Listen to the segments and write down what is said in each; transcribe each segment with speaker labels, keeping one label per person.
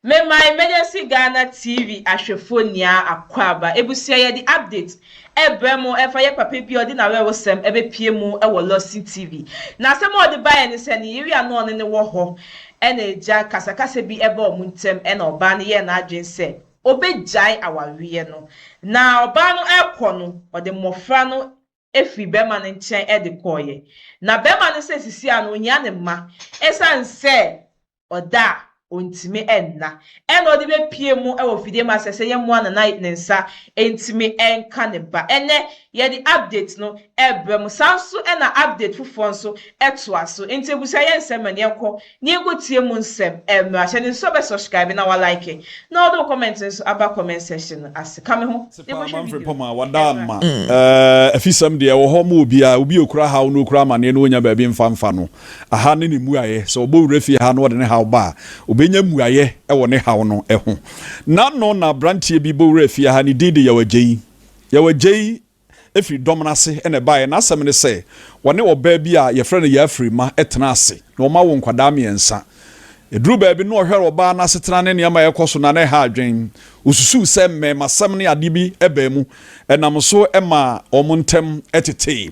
Speaker 1: Mema Emergency Ghana TV ahwɛfoɔ nyinaa akwaaba. Ebusua yɛde update ɛbrɛ mo ɛfa yɛ papa bi a ɔde n'awerɛhosɛm ɛbɛpie mu ɛwɔ Lawson TV. Na asɛm a ɔde baeɛ ne sɛ ne yere a na ɔne no wɔ hɔ ɛna agya kasakasa bi ɛba wɔn ntam ɛna ɔbaa no yɛɛ n'adwene sɛ ɔbɛgyae awareɛ no. Na ɔbaa no ɛrekɔ no ɔde mmɔfra no firi bɛrima no nkyɛn de kɔeɛ. Na bɛrima no sɛ sisi a no ohia ne mma ɛsiane sɛ ɔda a ɔntumi nna. Ɛna ɔde bɛpie mu wɔ fidie mu asɛ sɛ yɛmmoa no na ne nsa ntumi nka ne ba. Ɛnɛ yɛde update no ɛbrɛ mu. Saa nso ɛna update foforɔ nso ɛtoa so. Nti ebusua yɛn nsɛm na yɛnkɔ na yɛnkɔ mu nsɛm ɛmmerɛ. Hyɛ ne nso bɛ subscribe na wa like na ɔde wo comment nso aba comment section no ase. Ka me ho.
Speaker 2: Manfred Pɔma wada ama afisɛm deɛ ɛwɔ hɔ ma obiara. Obi okura haw no okura amanneɛ no, onya baabi mfa mfa no aha ne ne mmuayɛ sɛ ɔbɔ wura fie ha na ɔde ne haw ba a, obɛnya mmuayɛ ɛwɔ ne haw no ho. Na no na aberanteɛ bi bɔ wura fie ha, ne din de Yɛwɔ Yɛwɔ yi efiri dɔm n'ase ɛna ɛbaeɛ. N'asɛm ne sɛ wɔne ɔbaa bi a yɛfrɛ no Yɛafiri ɛtena ase na wɔn awo nkwadaa mmiɛnsa. Eduru baabi na ɔhwɛ ɔbaa n'asetena ne nneɛma a ɛkɔ so na ne ha adwen. Osusuw sɛ mmɛɛmasɛm ne ade bi ɛbaa mu, ɛnam so ɛma wɔn ntɛm ɛtetee.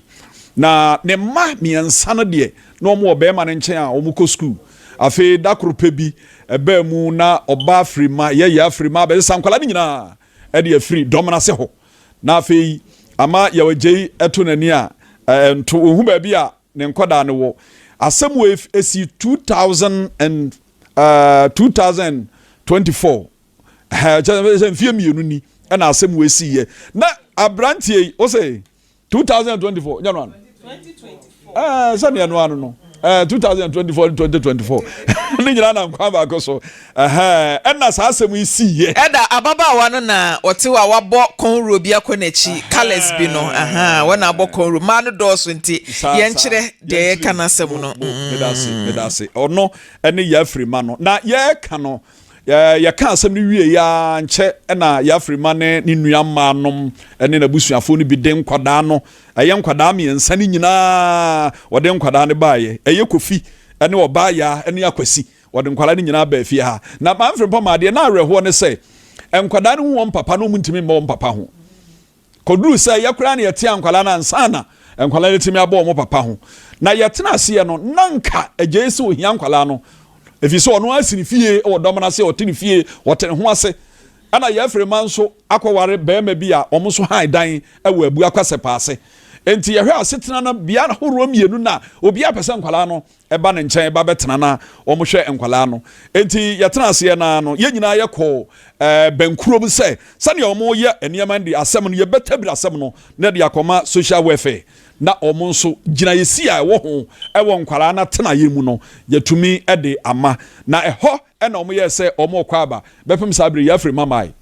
Speaker 2: Na ne mma mmiɛnsa no deɛ, na wɔn wɔ bɛrima no nkyɛn a wɔn kɔ sukuu. Afei dakoro pɛ bi ɛbaa mu na ɔbaa afirima yɛyɛ afirima abɛsesa nkwadaa no nyinaa ɛde afiri dɔm n'ase hɔ. Na afei ama yɛwɔgye yi ɛto n'ani a ɛnto ohun baabi a ne nkwadaa no wɔ. Asɛm wɔ esi 2024, kyerɛ sɛ mfie 2 ni ɛna asɛm wɔ esi yɛ. Na aberanteɛ yi ɔsɛ 2024 nyɛ no ano sɛdeɛ no ano no 2024 ne 2024 ne nyinaa nam kwan baako so ɛna saa asɛm yi si yɛ.
Speaker 3: Ɛda ababaawa no na ɔte hɔ a wabɔ kɔnro bi akɔ n'akyi, colours bi no wɔn abɔ kɔnro. Mmaa no dɔɔso nti yɛnkyerɛ deɛ yɛka n'asɛm no.
Speaker 2: Medase, medase. Ɔno ɛne Yɛafiri no na yɛreka no, yɛka asɛm no wie ya nkyɛ ɛna Yɛafiri ne ne nua mmaa nom ɛne n'abusuafoɔ no bi de nkwadaa no, ɛyɛ nkwadaa mmiɛnsa no nyinaa, wɔde nkwadaa no baeɛ. Ɛyɛ Kofi ɛne ɔbaa yaa ɛne Akwasi. Wɔde nkwadaa no nyinaa baa fie ha. Na Manfred Mpɔma adeɛ na awerɛhoɔ ne sɛ nkwadaa no hu wɔn papa no, wɔn ntumi mmɔ wɔn papa ho. Kɔduru sɛ yɛkoraa ne yɛtea nkwadaa no ansa na nkwadaa no tumi abɔ wɔn papa ho. Na yɛtena aseɛ no, na nka agye sɛ ohia nkwadaa no, ɛfiri sɛ ɔno asi ne fie wɔ dɔm no ase, ɔte ne fie, ɔte ne ho ase. Ɛna yɛafiri ma nso akɔware bɛrima bi a wɔn nso han dan wɔ Abu Akwasɛ paase. Nti yɛhwɛ asetena no bea ahoroɔ mmienu na obiara pɛ sɛ nkwadaa no ɛba ne nkyɛn ba bɛtena na wɔhwɛ nkwadaa no. Nti yɛtena aseɛ naa no, yɛn nyinaa yɛkɔ bɛnkurom sɛ sɛnea wɔn yɛ nneɛma de asɛm no, yɛbɛtabiri asɛm no na de akɔma social welfare na wɔn nso gyina yɛsi a ɛwɔ ho ɛwɔ nkwadaa no atena yɛn mu no, yɛtumi de ama. Na ɛhɔ ɛna wɔn yɛ sɛ wɔn kɔ aba bɛpem saa bere yɛafiri mamae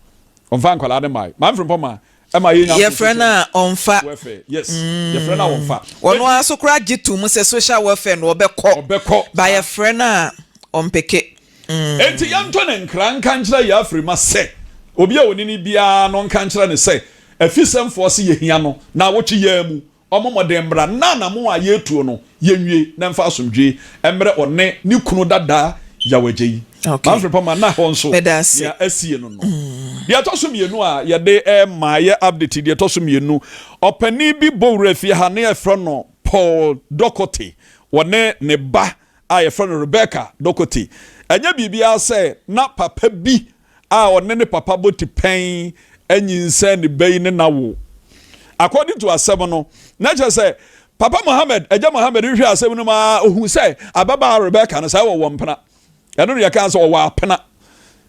Speaker 2: ɔmfa nkwadaa no mae. Manfiri Mpɔma ɛma yɛn nya
Speaker 3: Yɛfrɛ no a ɔmfa.
Speaker 2: Welfare, yes, yɛfrɛ no a wɔmfa.
Speaker 3: Ɔno ara so koraa gye to mu sɛ social welfare no ɔbɛkɔ.
Speaker 2: Ɔbɛkɔ.
Speaker 3: Ba yɛfrɛ no a ɔmpeke.
Speaker 2: Enti yɛntɔ ne nkra nka nkyerɛ yɛ afiri ma sɛ obi a onini biara no nka nkyerɛ ne sɛ afisɛmfoɔ se yɛhia no na awotwe yɛn mu ɔmo mmɔden mmra na anamo a yɛtuo no yɛnwie na mfa asomdwe mmerɛ ɔne ne kunu dadaa Yawagye yi. Manfred Pɔma na hɔ nso nea asie no deɛ ɛtɔ so mmienu a yɛde ɛma yɛ update. Deɛ ɛtɔ so mmienu, ɔpanin bi bɔ wura fie ha ne yɛfrɛ no Paul Dɔkote, wɔne ne ba a yɛfrɛ no Rebecca Dɔkote. Ɛnyɛ biribiara sɛ na papa bi a ɔne ne papa bɔ ti pɛn anyinsɛn ne ba yi ne nawo. According to asɛm no, na kyerɛ sɛ Papa Mohammed, Agya Mohammed hwehwɛ asɛm no mu a, ohun sɛ ababaa Rebecca no saa wɔwɔ mpena. Ɛno no yɛka sɛ ɔwɔ apena.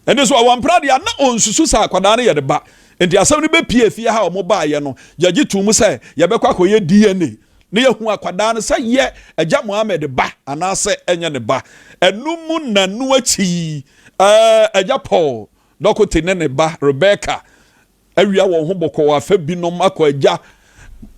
Speaker 2: Ɛnti so ɔwɔ mpena deɛ, na ɔnsusu sɛ akwadaa no yɛ ne ba. Nti asɛm no bɛpie fie ha a ɔmo baayɛ no, yɛgye to mu sɛ yɛbɛkɔ akɔyɛ DNA na yɛhu akwadaa no sɛ yɛ Agya Mohammed ba anaasɛ ɛnyɛ ne ba. Ɛno mu nanu akyi yi, Agya Paul Dɔkote ne ne ba Rebecca awia wɔn ho bɔkɔɔ afa binom akɔ Agya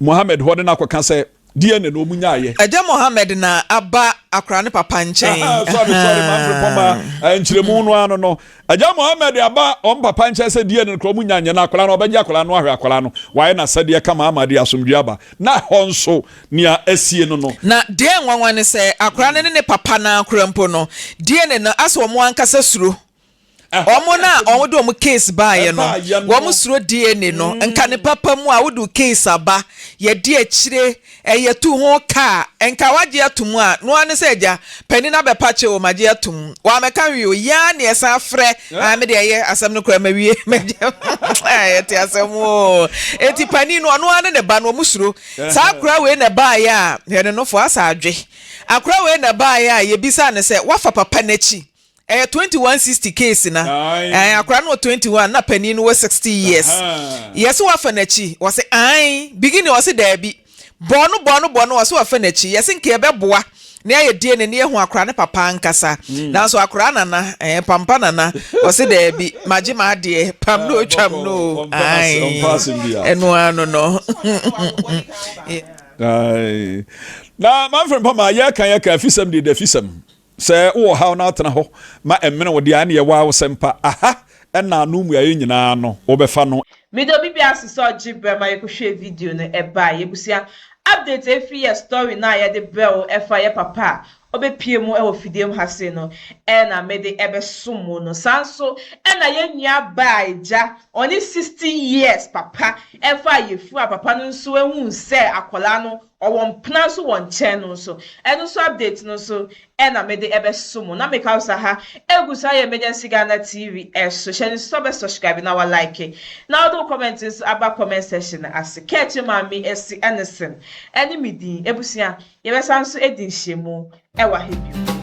Speaker 2: Mohammed hɔ ne no akɔka sɛ DNA na ɔmu nyaayɛ.
Speaker 3: Agya Mohammed na aba akora ne papa nkyɛn.
Speaker 2: Sorry, sorry, Manfred Pɔma, nkyerɛmu no ano no, Agya Mohammed aba ɔm papa nkyɛn sɛ DNA no korɔ ɔmu nya nyɛ no, akwadaa no ɔbɛgye akwadaa no ahwɛ akwadaa no, wayɛ n'asɛdeɛ kama ama de asomdwe aba. Na hɔ nso nea asie no.
Speaker 3: Na deɛ nwanwa ne sɛ akora no ne ne papa no akora mpo no, DNA no asɛ wɔn ankasa suro. Wɔn no a wɔn de wɔn case baeɛ no, wɔn suro DNA no. Nka ne papa mu a wode wo case aba, yɛdi akyire, yɛtu ho ka a, nka wagye ato mu a, noa ne sɛ agya, panin no abɛpa kyɛw o, magye ato mu. Wammɛka hwee o, yɛn ara na yɛsan frɛ, ah, me deɛ ɛyɛ, asɛm no koraa mawie, magye, yɛte asɛm o. Enti panin no, ɔno ara ne ne ba no, wɔn suro. Saa akora wei na ɛbaeɛ a, hwɛ ne nofo asa adwe. Akora wei na ɛbaeɛ a, yɛbisaa no sɛ, wafa papa no akyi? Ɛyɛ 2160 case na. Ae, akora no wɔ 21 na panin no wɔ 60 years. Yɛse wafa n'akyi, wɔse ae. Beginning ɔse daabi. Bɔɔ no bɔɔ no bɔɔ no ɔse wafa n'akyi. Yɛse nka yɛbɛboa na yɛayɛ DNA na yɛahu akora ne papa ankasa. Nanso akora nana, eh, pampa nana, ɔse daabi, magye m'adeɛ, pam no otwam no o. Ae, ɛno ara no no.
Speaker 2: Ae. Na Manfred Mpama, yɛka yɛka afisɛm deɛ da afisɛm. Sɛ wowɔ ɔhaw na wotena hɔ ma ɛmene wo de a, ɛnneɛ waa wo sɛmpa. Aha na ano mmuaeɛ nyinaa no wobɛfa no.
Speaker 1: Meda obi biara ase sɛ ɔgye brɛ ma yɛkɔhwɛɛ video no ɛbaeɛ. Abusua, update a ɛfiri yɛ story no a yɛde brɛ wo ɛfa yɛ papa a ɔbɛpue mu wɔ fidie mu ha sei no ɛna mede ɛbɛsom wo no. Saa nso ɛna yɛn nua baa agya ɔne 60 years papa ɛfaa yɛfunu a papa no nso ahuu sɛ akwadaa no Ɔwɔ mpena nso wɔ nkyɛn no nso. Ɛno nso update no nso ɛna mede ɛbɛso mo. Na meka wo sɛ ha egu so ayɛ Emergency Ghana TV ɛso. Hyɛ no nso sɛ wobɛ subscribe na wa like. Na wode wo comment nso aba comment section no ase. Kɛɛkye Maame Esi Ɛnesen ɛne me din. Abusua, yɛbɛsan nso adi nhyiamu ɛwɔ ha bio.